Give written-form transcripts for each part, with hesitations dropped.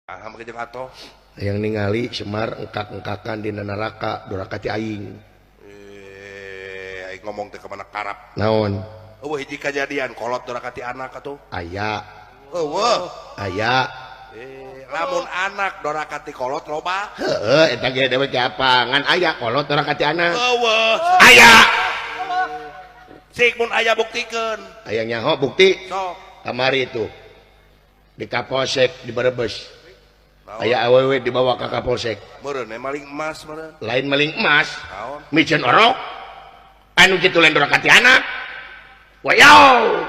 Ah, make jeung atoh. Yang ningali Semar engkak-engkakan dina neraka doraka ti aing. Eh, aing ngomong teh kemana karap. Naon? Eueuh hiji kajadian kolot doraka ti anak atuh. Aya. Eueuh. Aya. Eh, lamun anak doraka ti kolot loba. Heeh, eta ge dewek ge apa? Ngan aya kolot doraka ti anak. Eueuh. Aya. Sik mun aya buktikeun. Aya nyaho bukti. Sok. Kamari itu di Kapolsek di Brebes. Naon? Aya awewe dibawa ka Kapolsek. Meureun maling emas meureun. Lain maling emas. Naon? Miceun orok. Anu kitu lain doraka ti anak. Wayaw.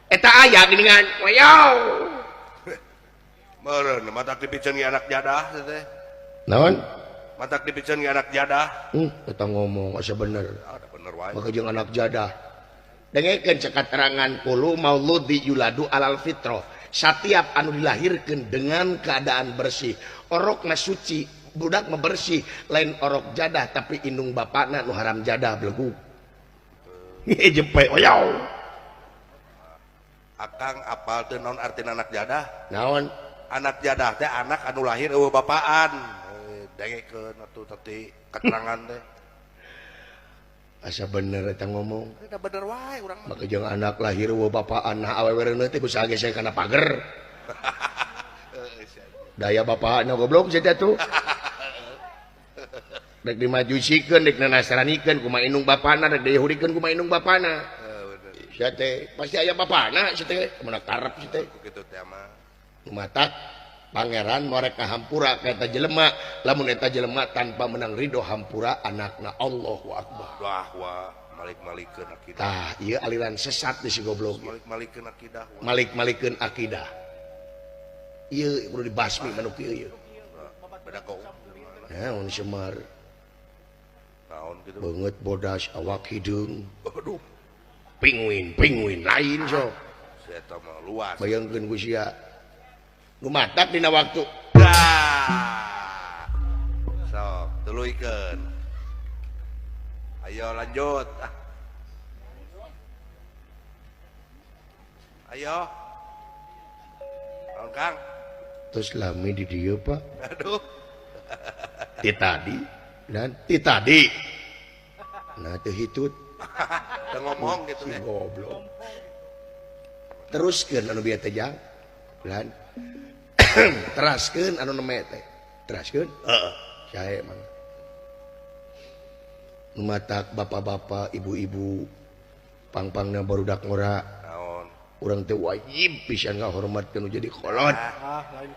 Eta aya geuningan. Wayaw. Meureun matak dipiceun ge anak jadah teh. Naon? Matak dipiceun ge anak jadah. Eta ngomong asa bener. Ah, da bener wae. Maka jeung anak jadah. Dengekeun cek katerangan kullu mauludi yuladu alal fitrah. Setiap anu dilahirkeun dengan keadaan bersih, orokna suci, budak mah bersih, lain orok jadah tapi indung bapakna nu haram jadah belegu. Jepe oyaw. Akang apal teu naon artina anak jadah? Naon? Anak jadah teh anak anu lahir eueuh bapaan. Dengekeun atuh tadi keterangan teh. Asa bener eta ngomong. Eta bener wae urang mah. Maka jeung anak lahir eueuh bapaan, nah awewe reuneuh teh ku saha ge kana pager. Daya bapakna goblok sia teh tuh. Rek dimajusikeun, rek nanasranikeun kumaha indung bapana, rek diyahudikeun kumaha indung bapana. Sia teh pasti aya bapana sia teh, kumaha karep sia teh. Kitu teh mah. Matak pangeran morek ka hampura ka eta jelema, lamun eta jelema tanpa menang ridho hampura anakna. Allahu akbar. Wah wah, malik-malikeun akidah. Tah, ieu aliran sesat di si goblok. Malik-malikeun akidah. Malik-malikeun akidah. Ieu kudu dibasmi manu kieu ieu. Beda kau. Naon Semar? Naon kitu? Beungeut bodas awak hideung. Aduh. Pinguin, pinguin lain sok. Eta mah luas. Bayangkeun ku sia. Nu matak dina waktu. Dah. Sok, tuluykeun. Ayo lanjut. Ayo. Naon Kang? Terus lami di dieu Pak. Aduh. Ti tadi dan ti tadi. Nah teu hitut. Teu ngomong gitu si goblok. Teruskeun anu bieu teh jang. Dan teraskeun anu neme teh. Teraskeun? Heeh. Sae mah. Nu matak bapak-bapak, ibu-ibu pangpangna barudak ngora. Naon? Urang teh wajib pisan ngahormatkeun nu jadi kolot. Ah, lain.